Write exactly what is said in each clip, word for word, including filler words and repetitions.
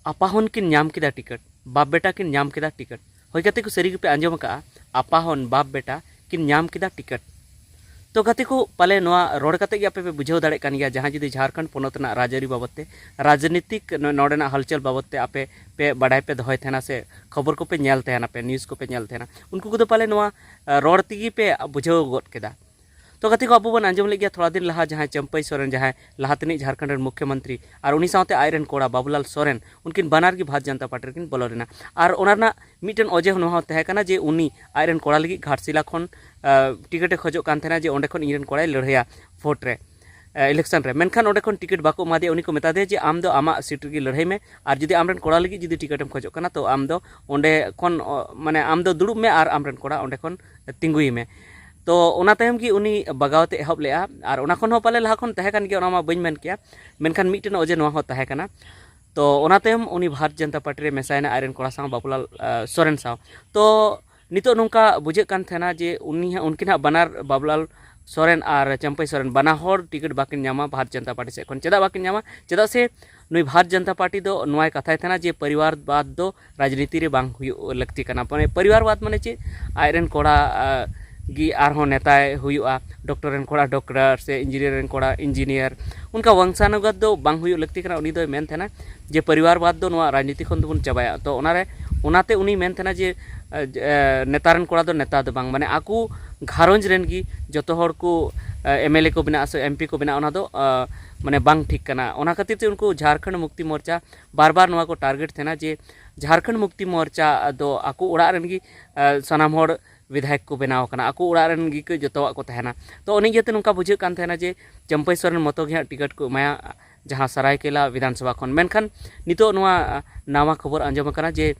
ᱟᱯᱟᱦᱚᱱ ᱠᱤᱱ ᱧᱟᱢ ᱠᱮᱫᱟ ᱴᱤᱠᱤᱴ, ᱵᱟᱯ ᱵᱮᱴᱟ ᱠᱤᱱ ᱧᱟᱢ ᱠᱮᱫᱟ ᱴᱤᱠᱤᱴ᱾ ᱦᱳᱭ ᱜᱟᱛᱮ ᱠᱚ, ᱥᱟᱹᱨᱤ ᱜᱮᱯᱮ ᱟᱸᱡᱚᱢ ᱟᱠᱟᱫᱼᱟ, ᱟᱯᱟᱦᱚᱱ ᱵᱟᱯ ᱵᱮᱴᱟ ᱠᱤᱱ ᱧᱟᱢ ᱠᱮᱫᱟ ᱴᱤᱠᱤᱴ᱾ ᱛᱚ ᱜᱟᱛᱮ ᱠᱚ, ᱯᱟᱞᱮ ᱱᱚᱣᱟ ᱨᱚᱲ ᱠᱟᱛᱮ ᱜᱮ ᱟᱯᱮ ᱯᱮ ᱵᱩᱡᱷᱟᱹᱣ ᱫᱟᱲᱮᱭᱟᱜ ᱠᱟᱱ ᱜᱮᱭᱟ, ᱡᱟᱦᱟᱸᱭ ᱡᱩᱫᱤ ᱡᱷᱟᱲᱠᱷᱚᱸᱰ ᱯᱚᱱᱚᱛ ᱨᱮᱱᱟᱜ ᱨᱟᱡᱽᱟᱹᱨᱤ ᱵᱟᱵᱚᱫ ᱛᱮ, ᱨᱟᱡᱽᱱᱤᱛᱤᱠ ᱱᱚ-, ᱱᱚᱰᱮᱱᱟᱜ ᱦᱟᱞᱪᱟᱞ ᱵᱟᱵᱚᱫ ᱛᱮ ᱟᱯᱮ ᱯᱮ ᱵᱟᱰᱟᱭ ᱯᱮ ᱫᱚᱦᱚᱭ ᱛᱟᱦᱮᱱᱟ ᱥᱮ ᱠᱷᱚᱵᱚᱨ ᱠᱚᱯᱮ ᱧᱮᱞ ᱛᱟᱦᱮᱱᱟ, ᱯᱮ ᱱᱤᱭᱩᱡᱽ ᱠᱚᱯᱮ ᱧᱮᱞ ᱛᱟᱦᱮᱱᱟ, ᱩᱱᱠᱩ ᱠᱚᱫᱚ ᱯᱟᱞᱮ ᱱᱚᱣᱟ, ᱟ, ᱨᱚᱲ ᱛᱮᱜᱮ ᱯᱮ ᱵᱩᱡᱷᱟᱹᱣ ᱜᱚᱫ ᱠᱮᱫᱟ᱾ ᱛᱚ ᱜᱟᱛᱮ ᱠᱚ, ᱟᱵᱚ ᱵᱚᱱ ᱟᱸᱡᱚᱢ ᱞᱮᱫ ᱜᱮᱭᱟ ᱛᱷᱚᱲᱟ ᱫᱤᱱ ᱞᱟᱦᱟ, ᱡᱟᱦᱟᱸᱭ ᱪᱟᱹᱢᱯᱟᱹᱭ ᱥᱚᱨᱮᱱ, ᱡᱟᱦᱟᱸᱭ ᱞᱟᱦᱟ ᱛᱮᱱᱤᱡ ᱡᱷᱟᱲᱠᱷᱚᱸᱰ ᱨᱮᱱ ᱢᱩᱠᱷᱭᱚᱢᱚᱱᱛᱨᱤ, ᱟᱨ ᱩᱱᱤ ᱥᱟᱶᱛᱮ ᱟᱡ ᱨᱮᱱ ᱠᱚᱲᱟ ᱵᱟᱵᱩᱞᱟᱞ ᱥᱚᱨᱮᱱ, ᱩᱱᱠᱤᱱ ᱵᱟᱱᱟᱨ ᱜᱮ ᱵᱷᱟᱨᱚᱛ ᱡᱟᱱᱛᱟ ᱯᱟᱨᱴᱤ ᱨᱮᱠᱤᱱ ᱵᱚᱞᱚ ᱞᱮᱱᱟ᱾ ᱟᱨ ᱚᱱᱟ ᱨᱮᱱᱟᱜ ᱢᱤᱫᱴᱮᱱ ᱚᱡᱮ ᱱᱚᱣᱟ ᱦᱚᱸ ᱛᱟᱦᱮᱸ ᱠᱟᱱᱟ ᱡᱮ ᱩᱱᱤ ᱟᱡ ᱨᱮᱱ ᱠᱚᱲᱟ ᱞᱟᱹᱜᱤᱫ ᱜᱷᱟᱴᱥᱤᱞᱟ ᱠᱷᱚᱱ, ᱟ, ᱴᱤᱠᱤᱴ ᱮ ᱠᱷᱚᱡᱚᱜ ᱠᱟᱱ ᱛᱟᱦᱮᱱᱟ, ᱡᱮ ᱚᱸᱰᱮ ᱠᱷᱚᱱ ᱤᱧ ᱨᱮᱱ ᱠᱚᱲᱟᱭ ᱞᱟᱹᱲᱦᱟᱹᱭᱟ ᱵᱷᱳᱴ ᱨᱮ, ᱟ, ᱤᱞᱮᱠᱥᱚᱱ ᱨᱮ᱾ ᱢᱮᱱᱠᱷᱟᱱ ᱚᱸᱰᱮ ᱠᱷᱚᱱ ᱴᱤᱠᱤᱴ ᱵᱟᱠᱚ ᱮᱢᱟ ᱫᱮᱭᱟ, ᱩᱱᱤ ᱠᱚ ᱢᱮᱛᱟ ᱫᱮᱭᱟ ᱡᱮ ᱟᱢ ᱫᱚ ᱟᱢᱟᱜ ᱥᱤᱴ ᱨᱮᱜᱮ ᱞᱟᱹᱲᱦᱟᱹᱭ ᱢᱮ, ᱟᱨ ᱡᱩᱫᱤ ᱟᱢ ᱨᱮᱱ ᱠᱚᱲᱟ ᱞᱟᱹᱜᱤᱫ ᱡᱩᱫᱤ ᱴᱤᱠᱤᱴ ᱮᱢ ᱠᱷᱚᱡᱚᱜ ᱠᱟᱱᱟ, ᱛᱚ ᱟᱢ ᱫᱚ ᱚᱸᱰᱮ ᱠᱷᱚᱱ, ᱚ, ᱢᱟᱱᱮ ᱟᱢ ᱫᱚ ᱫᱩᱲᱩᱵ ᱢᱮ ᱟᱨ ᱟᱢ ᱨᱮᱱ ᱠᱚᱲᱟ ᱚᱸᱰᱮ ᱠᱷᱚᱱ ᱛᱤᱸᱜᱩᱭ ᱢᱮ᱾ ᱛᱚ ᱚᱱᱟ ᱛᱟᱭᱚᱢ ᱜᱮ ᱩᱱᱤ ᱵᱟᱜᱟᱣ ᱛᱮ ᱮᱦᱚᱵ ᱞᱮᱫᱼᱟ, ᱟᱨ ᱚᱱᱟ ᱠᱷᱚᱱ ᱦᱚᱸ ᱯᱟᱞᱮ ᱞᱟᱦᱟ ᱠᱷᱚᱱ ᱛᱟᱦᱮᱸ ᱠᱟᱱ ᱜᱮᱭᱟ, ᱚᱱᱟ ᱢᱟ ᱵᱟᱹᱧ ᱢᱮᱱ ᱠᱮᱭᱟ, ᱢᱮᱱᱠᱷᱟᱱ ᱢᱤᱫᱴᱮᱱ ᱚᱡᱮ ᱱᱚᱣᱟ ᱦᱚᱸ ᱛᱟᱦᱮᱸ ᱠᱟᱱᱟ᱾ ᱛᱚ ᱚᱱᱟ ᱛᱟᱭᱚᱢ ᱩᱱᱤ ᱵᱷᱟᱨᱚᱛ ᱡᱟᱱᱛᱟ ᱯᱟᱨᱴᱤ ᱨᱮ ᱢᱮᱥᱟᱭᱮᱱᱟ ᱟᱡ ᱨᱮᱱ ᱠᱚᱲᱟ ᱥᱟᱶ, ᱵᱟᱵᱩᱞᱟᱞ, ᱟ, ᱥᱚᱨᱮᱱ ᱥᱟᱶ᱾ ᱛᱚ ᱱᱤᱛᱚᱜ ᱱᱚᱝᱠᱟ ᱵᱩᱡᱷᱟᱹᱜ ᱠᱟᱱ ᱛᱟᱦᱮᱱᱟ ᱡᱮ ᱩᱱᱤ ᱦᱟᱸᱜ, ᱩᱱᱠᱤᱱ ᱦᱟᱸᱜ ᱵᱟᱱᱟᱨ, ᱵᱟᱵᱩᱞᱟᱞ ᱥᱚᱨᱮᱱ ᱟᱨ ᱪᱟᱹᱢᱯᱟᱹᱭ ᱥᱚᱨᱮᱱ, ᱵᱟᱱᱟ ᱦᱚᱲ ᱴᱤᱠᱤᱴ ᱵᱟᱹᱠᱤᱱ ᱧᱟᱢᱟ ᱵᱷᱟᱨᱚᱛ ᱡᱟᱱᱛᱟ ᱯᱟᱨᱴᱤ ᱥᱮᱫ ᱠᱷᱚᱱ᱾ ᱪᱮᱫᱟᱜ ᱵᱟᱹᱠᱤᱱ ᱧᱟᱢᱟ? ᱪᱮᱫᱟᱜ ᱥᱮ ᱱᱩᱭ ᱵᱷᱟᱨᱚᱛ ᱡᱟᱱᱛᱟ ᱯᱟᱨᱴᱤ ᱫᱚ ᱱᱚᱣᱟᱭ ᱠᱟᱛᱷᱟᱭ ᱛᱟᱦᱮᱱᱟ ᱡᱮ ᱯᱚᱨᱤᱵᱟᱨᱵᱟᱫᱽ ᱫᱚ ᱨᱟᱡᱽᱱᱤᱛᱤ ᱨᱮ ᱵᱟᱝ ᱦᱩᱭᱩᱜ ᱞᱟᱹᱠᱛᱤ ᱠᱟᱱᱟ᱾ ᱢᱟᱱᱮ ᱯᱚᱨᱤᱵᱟᱨᱵᱟᱫᱽ ᱢᱟᱱᱮ ᱪᱮᱫ? ᱟᱡ ᱨᱮᱱ ᱠᱚᱲᱟ, ᱟ, ᱜᱮ ᱟᱨᱦᱚᱸ ᱱᱮᱛᱟᱭ ᱦᱩᱭᱩᱜᱼᱟ, ᱰᱚᱠᱴᱚᱨ ᱨᱮᱱ ᱠᱚᱲᱟ ᱰᱚᱠᱴᱚᱨ ᱥᱮ ᱤᱧᱡᱤᱱᱤᱭᱟᱨ ᱨᱮᱱ ᱠᱚᱲᱟ ᱤᱧᱡᱤᱱᱤᱭᱟᱨ, ᱚᱱᱠᱟ ᱵᱚᱝᱥᱟᱱᱩᱜᱚᱛ ᱫᱚ ᱵᱟᱝ ᱦᱩᱭᱩᱜ ᱞᱟᱹᱠᱛᱤ ᱠᱟᱱᱟ᱾ ᱩᱱᱤ ᱫᱚᱭ ᱢᱮᱱ ᱛᱟᱦᱮᱱᱟ ᱡᱮ ᱯᱚᱨᱤᱵᱟᱨᱵᱟᱫᱽ ᱫᱚ ᱱᱚᱣᱟ ᱨᱟᱡᱽᱱᱤᱛᱤ ᱠᱷᱚᱱ ᱫᱚᱵᱚᱱ ᱪᱟᱵᱟᱭᱟ᱾ ᱛᱚ ᱚᱱᱟᱨᱮ, ᱚᱱᱟᱛᱮ ᱩᱱᱤ ᱢᱮᱱ ᱛᱟᱦᱮᱱᱟ ᱡᱮ, ᱟ, ᱡᱮ, ᱟ, ᱱᱮᱛᱟ ᱨᱮᱱ ᱠᱚᱲᱟ ᱫᱚ ᱱᱮᱛᱟ ᱫᱚ ᱵᱟᱝ, ᱢᱟᱱᱮ ᱟᱠᱚ ᱜᱷᱟᱨᱚᱸᱡᱽ ᱨᱮᱱ ᱜᱮ ᱡᱚᱛᱚ ᱦᱚᱲ ᱠᱚ, ᱟ, ᱮᱢ ᱮᱞ ᱮ ᱠᱚ ᱵᱮᱱᱟᱜᱼᱟ ᱥᱮ ᱮᱢ ᱯᱤ ᱠᱚ ᱵᱮᱱᱟᱜᱼᱟ, ᱚᱱᱟ ᱫᱚ, ᱟ, ᱢᱟᱱᱮ ᱵᱟᱝ ᱴᱷᱤᱠ ᱠᱟᱱᱟ᱾ ᱚᱱᱟ ᱠᱷᱟᱹᱛᱤᱨ ᱛᱮ ᱩᱱᱠᱩ ᱡᱷᱟᱲᱠᱷᱚᱸᱰ ᱢᱩᱠᱛᱤ ᱢᱳᱨᱪᱟ ᱵᱟᱨ ᱵᱟᱨ ᱱᱚᱣᱟ ᱠᱚ ᱴᱟᱨᱜᱮᱴ ᱛᱟᱦᱮᱱᱟ ᱡᱮ ᱡᱷᱟᱲᱠᱷᱚᱸᱰ ᱢᱩᱠᱛᱤ ᱢᱳᱨᱪᱟ ᱫᱚ ᱟᱠᱚ ᱚᱲᱟᱜ ᱨᱮᱱ ᱜᱮ, ᱟ, ᱥᱟᱱᱟᱢ ᱦᱚᱲ ᱵᱤᱫᱷᱟᱭᱚᱠ ᱠᱚ ᱵᱮᱱᱟᱣ ᱟᱠᱟᱱᱟ, ᱟᱠᱚ ᱚᱲᱟᱜ ᱨᱮᱱ ᱜᱮᱠᱚ ᱡᱚᱛᱚᱣᱟᱜ ᱠᱚ ᱛᱟᱦᱮᱱᱟ᱾ ᱛᱚ ᱚᱱᱟ ᱤᱭᱟᱹᱛᱮ ᱱᱚᱝᱠᱟ ᱵᱩᱡᱷᱟᱹᱜ ᱠᱟᱱ ᱛᱟᱦᱮᱱᱟ ᱡᱮ ᱪᱟᱹᱢᱯᱟᱹᱭ ᱥᱚᱨᱮᱱ ᱢᱚᱛᱚ ᱜᱮ ᱦᱟᱸᱜ ᱴᱤᱠᱤᱴ ᱠᱚ ᱮᱢᱟᱭᱟ ᱡᱟᱦᱟᱸ ᱥᱟᱨᱟᱭᱠᱮᱞᱟ ᱵᱤᱫᱷᱟᱱ ᱥᱚᱵᱷᱟ ᱠᱷᱚᱱ᱾ ᱢᱮᱱᱠᱷᱟᱱ ᱱᱤᱛᱚᱜ ᱱᱚᱣᱟ, ᱟ, ᱱᱟᱣᱟ ᱠᱷᱚᱵᱚᱨ ᱟᱸᱡᱚᱢ ᱟᱠᱟᱱᱟ ᱡᱮ,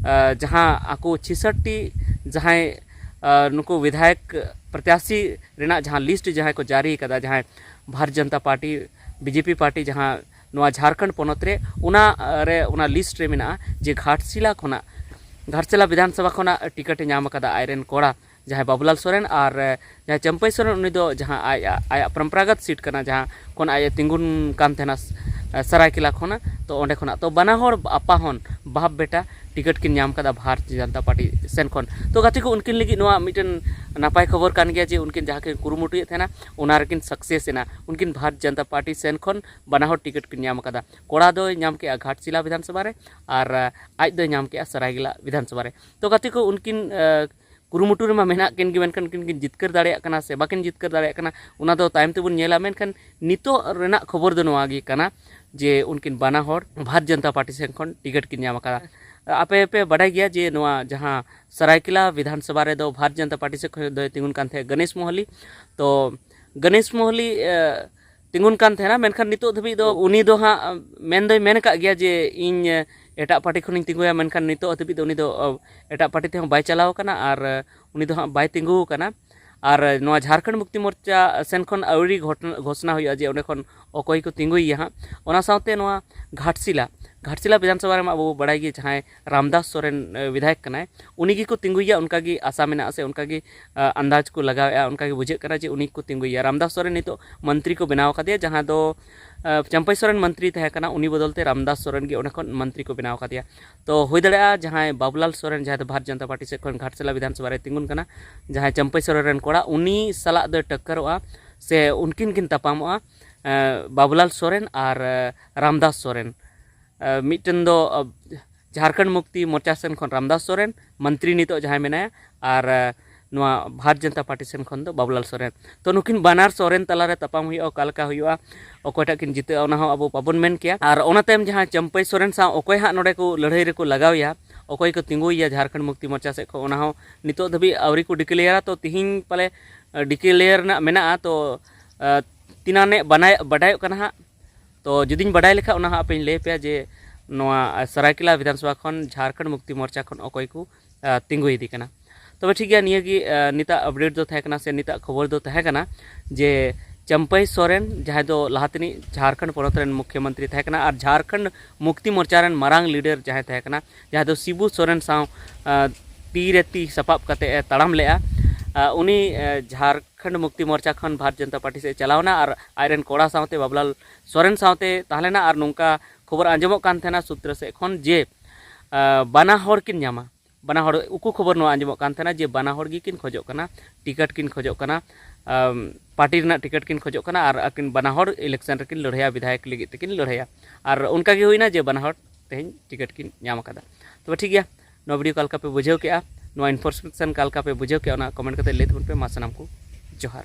ᱟ, ᱡᱟᱦᱟᱸ ᱟᱠᱚ ᱪᱷᱮᱥᱚᱴᱴᱤ ᱡᱟᱦᱟᱸᱭ, ᱟ, ᱱᱩᱠᱩ ᱵᱤᱫᱷᱟᱭᱚᱠ ᱯᱨᱚᱛᱭᱟᱥᱤ ᱨᱮᱱᱟᱜ ᱡᱟᱦᱟᱸ ᱞᱤᱥᱴ ᱡᱟᱦᱟᱸᱭ ᱠᱚ ᱡᱟᱹᱨᱤ ᱟᱠᱟᱫᱟ, ᱡᱟᱦᱟᱸᱭ Bharat Janata party, B J P party ᱡᱟᱦᱟᱸ ᱱᱚᱣᱟ ᱡᱷᱟᱲᱠᱷᱚᱸᱰ ᱯᱚᱱᱚᱛ ᱨᱮ, ᱚᱱᱟ, ᱟ, ᱨᱮ, ᱚᱱᱟ ᱞᱤᱥᱴ ᱨᱮ ᱢᱮᱱᱟᱜᱼᱟ ᱡᱮ ᱜᱷᱟᱴᱥᱤᱞᱟ ᱠᱷᱚᱱᱟᱜ, ᱜᱷᱟᱴᱥᱤᱞᱟ ᱵᱤᱫᱷᱟᱱ ᱥᱚᱵᱷᱟ ᱠᱷᱚᱱᱟᱜ ᱴᱤᱠᱤᱴ ᱮ ᱧᱟᱢ ᱟᱠᱟᱫᱟ ᱟᱡ ᱨᱮᱱ ᱠᱚᱲᱟ, ᱡᱟᱦᱟᱸᱭ ᱵᱟᱵᱩᱞᱟᱞ ᱥᱚᱨᱮᱱ, ᱟᱨ, ᱮ, ᱡᱟᱦᱟᱸᱭ ᱪᱟᱹᱢᱯᱟᱹᱭ ᱥᱚᱨᱮᱱ, ᱩᱱᱤ ᱫᱚ ᱡᱟᱦᱟᱸ ᱟᱡ, ᱟᱡ, ᱟᱭᱟᱜ ᱯᱚᱨᱚᱢᱯᱚᱨᱟᱜᱚᱛ ᱥᱤᱴ ᱠᱟᱱᱟ, ᱡᱟᱦᱟᱸ ᱠᱷᱚᱱ ᱟᱡ ᱮ ᱛᱤᱸᱜᱩᱱ ᱠᱟᱱ ᱛᱟᱦᱮᱱᱟ, ᱥᱟᱨᱟᱭᱠᱮᱞᱟ ᱠᱷᱚᱱᱟᱜ᱾ ᱛᱚ ᱚᱸᱰᱮ ᱠᱷᱚᱱᱟᱜ ᱛᱚ ᱵᱟᱱᱟ ᱦᱚᱲ ᱟᱯᱟ ᱦᱚᱱ ᱵᱟᱯ ᱵᱮᱴᱟ ᱴᱤᱠᱤᱴ ᱠᱤᱱ ᱧᱟᱢ ᱠᱟᱫᱟ ᱵᱷᱟᱨᱚᱛᱤᱭᱚ ᱡᱚᱱᱚᱛᱟ ᱯᱟᱨᱴᱤ ᱥᱮᱱ ᱠᱷᱚᱱ᱾ ᱛᱚ ᱜᱟᱛᱮ ᱠᱚ, ᱩᱱᱠᱤᱱ ᱞᱟᱹᱜᱤᱫ ᱱᱚᱣᱟ ᱢᱤᱫᱴᱮᱱ ᱱᱟᱯᱟᱭ ᱠᱷᱚᱵᱚᱨ ᱠᱟᱱ ᱜᱮᱭᱟ ᱡᱮ ᱩᱱᱠᱤᱱ ᱡᱟᱦᱟᱸ ᱠᱤᱱ ᱠᱩᱨᱩᱢᱩᱴᱩᱭᱮᱫ ᱛᱟᱦᱮᱱᱟ, ᱚᱱᱟ ᱨᱮᱠᱤᱱ ᱥᱟᱠᱥᱮᱥ ᱮᱱᱟ᱾ ᱩᱱᱠᱤᱱ ᱵᱷᱟᱨᱚᱛᱤᱭᱚ ᱡᱚᱱᱚᱛᱟ ᱯᱟᱨᱴᱤ ᱥᱮᱱ ᱠᱷᱚᱱ ᱵᱟᱱᱟ ᱦᱚᱲ ᱴᱤᱠᱤᱴ ᱠᱤᱱ ᱧᱟᱢ ᱠᱟᱫᱟ᱾ ᱠᱚᱲᱟ ᱫᱚᱭ ᱧᱟᱢ ᱠᱮᱜᱼᱟ ᱜᱷᱟᱴᱥᱤᱞᱟ ᱵᱤᱫᱷᱟᱱᱥᱚᱵᱷᱟ ᱨᱮ ᱟᱨ ᱟᱡ ᱫᱚᱭ ᱧᱟᱢ ᱠᱮᱜᱼᱟ ᱥᱟᱨᱟᱭᱠᱮᱞᱟ ᱵᱤᱫᱷᱟᱱᱥᱚᱵᱷᱟ ᱨᱮ᱾ ᱛᱚ ᱜᱟᱛᱮ ᱠᱚ, ᱩᱱᱠᱤᱱ ᱠᱩᱨᱩᱢᱩᱴᱩ ᱨᱮᱢᱟ ᱢᱮᱱᱟᱜ ᱠᱤᱱ ᱜᱮ, ᱢᱮᱱᱠᱷᱟᱱ ᱩᱱᱠᱤᱱ ᱠᱤᱱ ᱡᱤᱛᱠᱟᱹᱨ ᱫᱟᱲᱮᱭᱟᱜ ᱠᱟᱱᱟ ᱥᱮ ᱵᱟᱹᱠᱤᱱ ᱡᱤᱛᱠᱟᱹᱨ ᱫᱟᱲᱮᱭᱟᱜ ᱠᱟᱱᱟ, ᱚᱱᱟ ᱫᱚ ᱛᱟᱭᱚᱢ ᱛᱮᱵᱚᱱ ᱧᱮᱞᱟ᱾ ᱢᱮᱱᱠᱷᱟᱱ ᱱᱤᱛᱚᱜ ᱨᱮᱱᱟᱜ ᱠᱷᱚᱵᱚᱨ ᱫᱚ ᱱᱚᱣᱟ ᱜᱮ ᱠᱟᱱᱟ ᱡᱮ ᱩᱱᱠᱤᱱ ᱵᱟᱱᱟ ᱦᱚᱲ ᱵᱷᱟᱨᱚᱛᱤᱭᱚ ᱡᱚᱱᱚᱛᱟ ᱯᱟᱨᱴᱤ ᱥᱮᱱ ᱠᱷᱚᱱ ᱴᱤᱠᱤᱴ ᱠᱤᱱ ᱧᱟᱢ ᱟᱠᱟᱫᱟ᱾ ᱟᱯᱮ ᱯᱮ ᱵᱟᱰᱟᱭ ᱜᱮᱭᱟ ᱡᱮ ᱱᱚᱣᱟ ᱡᱟᱦᱟᱸ ᱥᱟᱨᱟᱭᱠᱮᱞᱟ ᱵᱤᱫᱷᱟᱱ ᱥᱚᱵᱷᱟ ᱨᱮᱫᱚ ᱵᱷᱟᱨᱚᱛᱤᱭᱚ ᱡᱚᱱᱚᱛᱟ ᱯᱟᱨᱴᱤ ᱥᱮᱫ ᱠᱷᱚᱱ ᱫᱚᱭ ᱛᱤᱸᱜᱩᱱ ᱠᱟᱱ ᱛᱟᱦᱮᱸᱫ ᱜᱚᱱᱮᱥ ᱢᱳᱦᱚᱞᱤ᱾ ᱛᱚ ᱜᱚᱱᱮᱥ ᱢᱳᱦᱚᱞᱤ ᱛᱤᱸᱜᱩᱱ ᱠᱟᱱ ᱛᱟᱦᱮᱱᱟ, ᱢᱮᱱᱠᱷᱟᱱ ᱱᱤᱛᱚᱜ ᱫᱷᱟᱹᱵᱤᱡ ᱫᱚ ᱩᱱᱤ ᱫᱚ ᱦᱟᱸᱜ ᱢᱮᱱ ᱫᱚᱭ ᱢᱮᱱ ᱟᱠᱟᱫ ᱜᱮᱭᱟ ᱡᱮ ᱤᱧ ᱮᱴᱟᱜ ᱯᱟᱨᱴᱤ ᱠᱷᱚᱱᱤᱧ ᱛᱤᱸᱜᱩᱭᱟ, ᱢᱮᱱᱠᱷᱟᱱ ᱱᱤᱛᱚᱜ ᱫᱷᱟᱹᱵᱤᱡ ᱫᱚ ᱩᱱᱤ ᱫᱚ ᱮᱴᱟᱜ ᱯᱟᱨᱴᱤ ᱛᱮᱦᱚᱸ ᱵᱟᱭ ᱪᱟᱞᱟᱣ ᱟᱠᱟᱱᱟ ᱟᱨ ᱩᱱᱤ ᱫᱚ ᱦᱟᱸᱜ ᱵᱟᱭ ᱛᱤᱸᱜᱩ ᱟᱠᱟᱱᱟ᱾ ᱟᱨ ᱱᱚᱣᱟ ᱡᱷᱟᱲᱠᱷᱚᱸᱰ ᱢᱩᱠᱛᱤ ᱢᱳᱨᱪᱟ ᱥᱮᱱ ᱠᱷᱚᱱ ᱟᱹᱣᱨᱤ ᱜᱷᱚᱴ- ᱜᱷᱳᱥᱱᱟ ᱦᱩᱭᱩᱜᱼᱟ ᱡᱮ ᱚᱸᱰᱮ ᱠᱷᱚᱱ ᱚᱠᱚᱭ ᱠᱚ ᱛᱤᱸᱜᱩᱭᱮᱭᱟ ᱦᱟᱸᱜ᱾ ᱚᱱᱟ ᱥᱟᱶᱛᱮ ᱱᱚᱣᱟ ᱜᱷᱟᱴᱥᱤᱞᱟ, ᱜᱷᱟᱴᱥᱤᱞᱟ ᱵᱤᱫᱷᱟᱱ ᱥᱚᱵᱷᱟ ᱨᱮᱢᱟ ᱟᱵᱚ ᱵᱚ ᱵᱟᱲᱟᱭ ᱜᱮ ᱡᱟᱦᱟᱸᱭ ᱨᱟᱢᱫᱟᱥ ᱥᱚᱨᱮᱱ ᱵᱤᱫᱷᱟᱭᱚᱠ ᱠᱟᱱᱟᱭ, ᱩᱱᱤ ᱜᱮᱠᱚ ᱛᱤᱸᱜᱩᱭᱮᱭᱟ, ᱚᱱᱠᱟ ᱜᱮ ᱟᱥᱟ ᱢᱮᱱᱟᱜᱼᱟ ᱥᱮ ᱚᱱᱠᱟ ᱜᱮ ᱟᱱᱫᱟᱡᱽ ᱠᱚ ᱞᱟᱜᱟᱣᱮᱫᱼᱟ, ᱚᱱᱠᱟ ᱜᱮ ᱵᱩᱡᱷᱟᱹᱜ ᱠᱟᱱᱟ ᱡᱮ ᱩᱱᱤ ᱜᱮᱠᱚ ᱛᱤᱸᱜᱩᱭᱮᱭᱟ᱾ ᱨᱟᱢᱫᱟᱥ ᱥᱚᱨᱮᱱ ᱱᱤᱛᱚᱜ ᱢᱚᱱᱛᱨᱤ ᱠᱚ ᱵᱮᱱᱟᱣ ᱟᱠᱟᱫᱮᱭᱟ, ᱡᱟᱦᱟᱸ ᱫᱚ ᱪᱟᱢᱯᱟᱹᱭ ᱥᱚᱨᱮᱱ ᱢᱚᱱᱛᱨᱤ ᱛᱟᱦᱮᱸ ᱠᱟᱱᱟ, ᱩᱱᱤ ᱵᱚᱫᱚᱞ ᱛᱮ ᱨᱟᱢᱫᱟᱥ ᱥᱚᱨᱮᱱ ᱜᱮ ᱚᱸᱰᱮ ᱠᱷᱚᱱ ᱢᱚᱱᱛᱨᱤ ᱠᱚ ᱵᱮᱱᱟᱣ ᱟᱠᱟᱫᱮᱭᱟ᱾ ᱛᱚ ᱦᱩᱭ ᱫᱟᱲᱮᱭᱟᱜᱼᱟ ᱡᱟᱦᱟᱸᱭ ᱵᱟᱵᱩᱞᱟᱞ ᱥᱚᱨᱮᱱ, ᱡᱟᱦᱟᱸᱭ ᱫᱚ ᱵᱷᱟᱨᱚᱛ ᱡᱚᱱᱚᱛᱟ ᱯᱟᱨᱴᱤ ᱥᱮᱫ ᱠᱷᱚᱱ ᱜᱷᱟᱴᱥᱤᱞᱟ ᱵᱤᱫᱷᱟᱱ ᱥᱚᱵᱷᱟ ᱨᱮᱭ ᱛᱤᱸᱜᱩᱱ ᱠᱟᱱᱟ, ᱡᱟᱦᱟᱸᱭ ᱪᱟᱢᱯᱟᱹᱭ ᱥᱚᱨᱮᱱ ᱨᱮᱱ ᱠᱚᱲᱟ, ᱩᱱᱤ ᱥᱟᱞᱟᱜ ᱫᱚᱭ ᱴᱟᱠᱠᱟᱨᱚᱜᱼᱟ ᱥᱮ ᱩᱱᱠᱤᱱ ᱠᱤᱱ ᱛᱟᱯᱟᱢᱚᱜᱼᱟ, ᱵᱟᱵᱩᱞᱟᱞ ᱥᱚᱨᱮᱱ ᱟᱨ ᱨᱟᱢᱫᱟᱥ ᱥᱚᱨᱮᱱ᱾ ᱢᱤᱫᱴᱮᱱ ᱫᱚ ᱡᱷᱟᱲᱠᱷᱚᱸᱰ ᱢᱩᱠᱛᱤ ᱢᱳᱨᱪᱟ ᱥᱮᱱ ᱠᱷᱚᱱ ᱨᱟᱢᱫᱟᱥ ᱥᱚᱨᱮᱱ, ᱢᱚᱱᱛᱨᱤ ᱱᱤᱛᱚᱜ ᱡᱟᱦᱟᱸᱭ ᱢᱮᱱᱟᱭᱟ, ᱟᱨ ᱱᱚᱣᱟ ᱵᱷᱟᱨᱚᱛ ᱡᱚᱱᱚᱛᱟ ᱯᱟᱨᱴᱤ ᱥᱮᱱ ᱠᱷᱚᱱ ᱫᱚ ᱵᱟᱵᱩᱞᱟᱞ ᱥᱚᱨᱮᱱ᱾ ᱛᱚ ᱱᱩᱠᱤᱱ ᱵᱟᱱᱟᱨ ᱥᱚᱨᱮᱱ ᱛᱟᱞᱟᱨᱮ ᱛᱟᱯᱟᱢ ᱦᱩᱭᱩᱜᱼᱟ, ᱚᱠᱟ ᱞᱮᱠᱟ ᱦᱩᱭᱩᱜᱼᱟ, ᱚᱠᱚᱭᱴᱟᱜ ᱠᱤᱱ ᱡᱤᱛᱟᱹᱜᱼᱟ, ᱚᱱᱟ ᱦᱚᱸ ᱟᱵᱚ ᱵᱟᱵᱚᱱ ᱢᱮᱱ ᱠᱮᱭᱟ᱾ ᱟᱨ ᱚᱱᱟ ᱛᱟᱭᱚᱢ ᱡᱟᱦᱟᱸ ᱪᱟᱢᱯᱟᱹᱭ ᱥᱚᱨᱮᱱ ᱥᱟᱶ ᱚᱠᱚᱭ ᱦᱟᱸᱜ ᱱᱚᱰᱮ ᱠᱚ ᱞᱟᱹᱲᱦᱟᱹᱭ ᱨᱮᱠᱚ ᱞᱟᱜᱟᱣᱮᱭᱟ, ᱚᱠᱚᱭ ᱠᱚ ᱛᱤᱸᱜᱩᱭᱮᱭᱟ ᱡᱷᱟᱲᱠᱷᱚᱸᱰ ᱢᱩᱠᱛᱤ ᱢᱳᱨᱪᱟ ᱥᱮᱫ ᱠᱷᱚᱱ, ᱚᱱᱟ ᱦᱚᱸ ᱱᱤᱛᱚᱜ ᱫᱷᱟᱹᱵᱤᱡ ᱟᱹᱣᱨᱤ ᱠᱚ ᱰᱤᱠᱞᱮᱭᱟᱨᱟ᱾ ᱛᱚ ᱛᱤᱦᱤᱧ ᱯᱟᱞᱮ ᱰᱤᱠᱞᱮᱭᱟᱨ ᱨᱮᱱᱟᱜ ᱢᱮᱱᱟᱜᱼᱟ᱾ ᱛᱚ ᱛᱤᱱᱟᱹᱜ ᱵᱟᱰᱟᱭ- ᱵᱟᱰᱟᱭᱚᱜ ᱠᱟᱱᱟ ᱦᱟᱸᱜ᱾ ᱛᱚ ᱡᱩᱫᱤᱧ ᱵᱟᱰᱟᱭ ᱞᱮᱠᱷᱟᱱ, ᱚᱱᱟ ᱦᱟᱸᱜ ᱟᱯᱮᱧ ᱞᱟᱹᱭ ᱟᱯᱮᱭᱟ ᱡᱮ ᱱᱚᱣᱟ ᱥᱟᱨᱟᱭᱠᱮᱞᱟ ᱵᱤᱫᱷᱟᱱ ᱥᱚᱵᱷᱟ ᱠᱷᱚᱱ ᱡᱷᱟᱲᱠᱷᱚᱸᱰ ᱢᱩᱠᱛᱤ ᱢᱳᱨᱪᱟ ᱠᱷᱚᱱ ᱚᱠᱚᱭ ᱠᱚ ᱛᱤᱸᱜᱩ ᱤᱫᱤ ᱠᱟᱱᱟ᱾ ᱛᱚᱵᱮ ᱴᱷᱤᱠ ᱜᱮᱭᱟ, ᱱᱤᱭᱟᱹ ᱜᱮ ᱱᱤᱛᱟᱜ ᱟᱯᱰᱮᱴ ᱫᱚ ᱛᱟᱦᱮᱸ ᱠᱟᱱᱟ ᱥᱮ ᱱᱤᱛᱟᱜ ᱠᱷᱚᱵᱚᱨ ᱫᱚ ᱛᱟᱦᱮᱸ ᱠᱟᱱᱟ ᱡᱮ ᱪᱟᱢᱯᱟᱹᱭ ᱥᱚᱨᱮᱱ, ᱡᱟᱦᱟᱸᱭ ᱫᱚ ᱞᱟᱦᱟ ᱛᱮᱱᱤᱡ ᱡᱷᱟᱲᱠᱷᱚᱸᱰ ᱯᱚᱱᱚᱛ ᱨᱮᱱ ᱢᱩᱠᱷᱭᱚᱢᱚᱱᱛᱨᱤ ᱛᱟᱦᱮᱸ ᱠᱟᱱᱟ ᱟᱨ ᱡᱷᱟᱲᱠᱷᱚᱸᱰ ᱢᱩᱠᱛᱤ ᱢᱳᱨᱪᱟ ᱨᱮᱱ ᱢᱟᱨᱟᱝ ᱞᱤᱰᱟᱨ ᱡᱟᱦᱟᱸᱭ ᱛᱟᱦᱮᱸ ᱠᱟᱱᱟ, ᱡᱟᱦᱟᱸᱭ ᱫᱚ ᱥᱤᱵᱩ ᱥᱚᱨᱮᱱ ᱥᱟᱶ ᱛᱤ ᱨᱮ ᱛᱤ ᱥᱟᱯᱟᱵ ᱠᱟᱛᱮ ᱮ ᱛᱟᱲᱟᱢ ᱞᱮᱜᱼᱟ, ᱩᱱᱤ ᱡᱷᱟᱲᱠᱷᱚᱸᱰ ᱡᱷᱟᱲᱠᱷᱚᱸᱰ ᱢᱩᱠᱛᱤ ᱢᱳᱨᱪᱟ ᱠᱷᱚᱱ ᱵᱷᱟᱨᱚᱛ ᱡᱚᱱᱚᱛᱟ ᱯᱟᱨᱴᱤ ᱥᱮᱫ ᱪᱟᱞᱟᱣ ᱮᱱᱟ ᱟᱨ ᱟᱡᱨᱮᱱ ᱠᱚᱲᱟ ᱥᱟᱶᱛᱮ ᱵᱟᱵᱞᱟᱞ ᱥᱚᱨᱮᱱ ᱥᱟᱶᱛᱮ ᱛᱟᱦᱮᱸ ᱞᱮᱱᱟ᱾ ᱟᱨ ᱱᱚᱝᱠᱟ ᱠᱷᱚᱵᱚᱨ ᱟᱸᱡᱚᱢᱚᱜ ᱠᱟᱱ ᱛᱟᱦᱮᱱᱟ ᱥᱩᱛᱨᱚ ᱥᱮᱫ ᱠᱷᱚᱱ ᱡᱮ ᱟᱸ, ᱵᱟᱱᱟ ᱦᱚᱲ ᱠᱤᱱ ᱧᱟᱢᱟ, ᱵᱟᱱᱟ ᱦᱚᱲ᱾ ᱩᱠᱩ ᱠᱷᱚᱵᱚᱨ ᱱᱚᱣᱟ ᱟᱸᱡᱚᱢᱚᱜ ᱠᱟᱱ ᱛᱟᱦᱮᱱᱟ ᱡᱮ ᱵᱟᱱᱟ ᱦᱚᱲ ᱜᱮᱠᱤᱱ ᱠᱷᱚᱡᱚᱜ ᱠᱟᱱᱟ, ᱴᱤᱠᱤᱴ ᱠᱤᱱ ᱠᱷᱚᱡᱚᱜ ᱠᱟᱱᱟ, ᱟᱢ, ᱯᱟᱨᱴᱤ ᱨᱮᱱᱟᱜ ᱴᱤᱠᱤᱴ ᱠᱤᱱ ᱠᱷᱚᱡᱚᱜ ᱠᱟᱱᱟ ᱟᱨ ᱟᱹᱠᱤᱱ ᱵᱟᱱᱟ ᱦᱚᱲ ᱤᱞᱮᱠᱥᱚᱱ ᱨᱮᱠᱤᱱ ᱞᱟᱹᱲᱦᱟᱹᱭᱟ, ᱵᱤᱫᱷᱟᱭᱚᱠ ᱞᱟᱹᱜᱤᱫ ᱛᱮᱠᱤᱱ ᱞᱟᱹᱲᱦᱟᱹᱭᱟ᱾ ᱟᱨ ᱚᱱᱠᱟ ᱜᱮ ᱦᱩᱭᱱᱟ ᱡᱮ ᱵᱟᱱᱟ ᱦᱚᱲ ᱛᱮᱦᱮᱧ ᱴᱤᱠᱤᱴ ᱠᱤᱱ ᱧᱟᱢ ᱟᱠᱟᱫᱟ᱾ ᱛᱚᱵᱮ ᱴᱷᱤᱠ ᱜᱮᱭᱟ, ᱱᱚᱣᱟ ᱵᱷᱤᱰᱤᱭᱳ ᱚᱠᱟ ᱞᱮᱠᱟ ᱯᱮ ᱵᱩᱡᱷᱟᱹᱣ ᱠᱮᱜᱼᱟ, ᱱᱚᱣᱟ ᱤᱱᱯᱷᱚᱨᱢᱮᱥᱚᱱ ᱚᱠᱟ ᱞᱮᱠᱟ ᱯᱮ ᱵᱩᱡᱷᱟᱹᱣ ᱠᱮᱜᱼᱟ, ᱚᱱᱟ ᱠᱚᱢᱮᱱᱴ ᱠᱟᱛᱮ ᱞᱟᱹᱭ ᱛᱟᱵᱚᱱ ᱯᱮ᱾ ᱢᱟ ᱥᱟᱱᱟᱢ ᱠᱚ ᱡᱚᱦᱟᱨ᱾